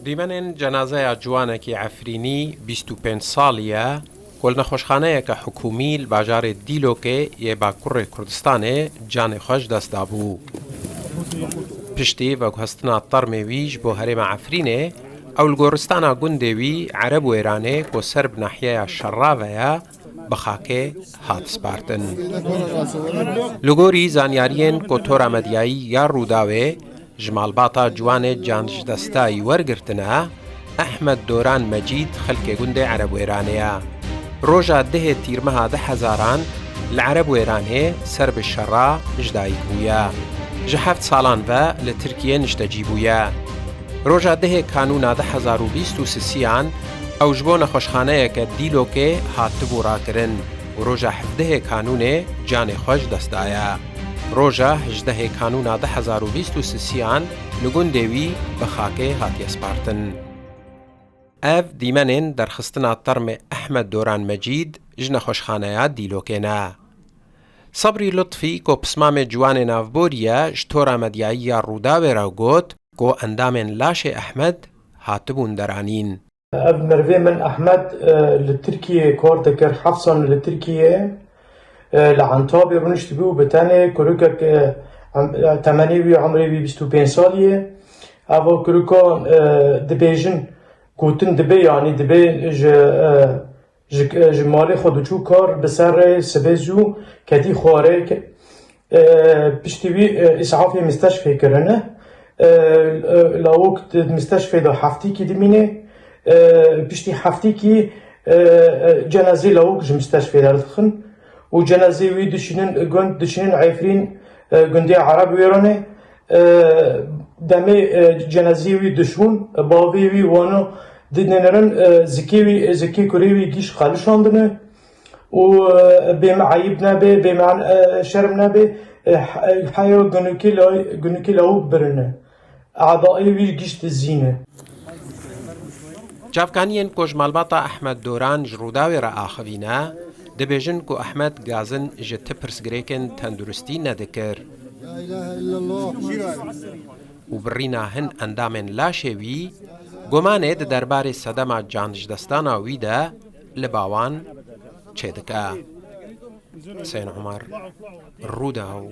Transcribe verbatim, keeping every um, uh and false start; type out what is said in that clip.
Dîmenên cenazeya ciwanekî Efrînî bîst û pênc salî ye ku li nexweşxaneyeke hikûmî li bajarê Dîlokê yê Bakurê Kurdistanê canê xwe ji dest dabû. Piştî veguhestina termê wî ji bo herêma Efrînê, ew li goristana gundê wî Ereb Wêranê ku ser bi nahiyeya Şerra ve ye, bi xakê hat spartin. Li gorî zanyariyên ku tora medyayî ya Rûdawê ji malbata ciwanê can ji destayî wergirtine, Ehmed Doran Mecîd xelkê gundê Ereb Wêranê ye. Roja dehê Tîrmeha du hezaran li Ereb Wêranê ser bi şerra ji dayik bûye. Ji heft salan ve li Tirkiyê niştecî bûye. Roja dehê Kanûna du hezar û bîst û sisiyan ew ji bo nexweşxaneyeke Dîlokê hatibû rakirin û roja hevdehê Kanûnê canê xwe ji dest daye. Roja hejdehê Kanûna du hezar û bîst û sisiyan li gundê wî bi xakê hatiye spartin. Ev dîmenên derxistina termê Ehmed Doran Mecîd ji nexweşxaneya Dîlokê ne. Sabrî Lutfî ku pismamê ciwanê navborî ye, ji tora medyayî ya Rûdawê re got ku endamên laşê Ehmed hatibûn deranîn. Ev merivê min Ehmed, e, li Tirkiyê kar dikir, heft sal li Tirkiyê, e, li Entabê rûniştibû û bi tenê kurikek, e, em-, e, temenê wî, emrê wî bîst û pênc salî ye. Eva kurika, e, dibêjin, gotin dibe, yanî dibe ji, e, ji, ji malê xwe diçû kar, bi ser rê sibê zû ketî xwarê ke-, e, piştî wî, e, îsafê misteşfê kirine. E, e, lawok di misteşfê de heftîkî dimîne. E, piştî heftîkî, e, e, cenazê lawok ji misteşfê derdixin û cenazê wî dişînin gund, dişînin Efrîn, e, gundê Ereb Wêranê. E, demê, e, cenazê wî dişûn, bavê wî wano didênirin, e, zikê wî, zikê kurê wî gîş qelişandine û, e, bê me eyîb nebe, bê me, e, şerm nebe, e, he-, heya gunokê lay-, gunokê lawik birine. Edaê wî gîş dizîne. Çavkaniyên ku ji malbata Ehmed Doran ji Rûdawê re axivîne, dibêjin ku Ehmed gazin ji ti pirsgirêkên tenduristî nedikir. û birîna hin endamên laşê wî, gumanê di derbarê sedema candijdestana wî de li ba wan çêdike. Husên Umar, Rûdaw.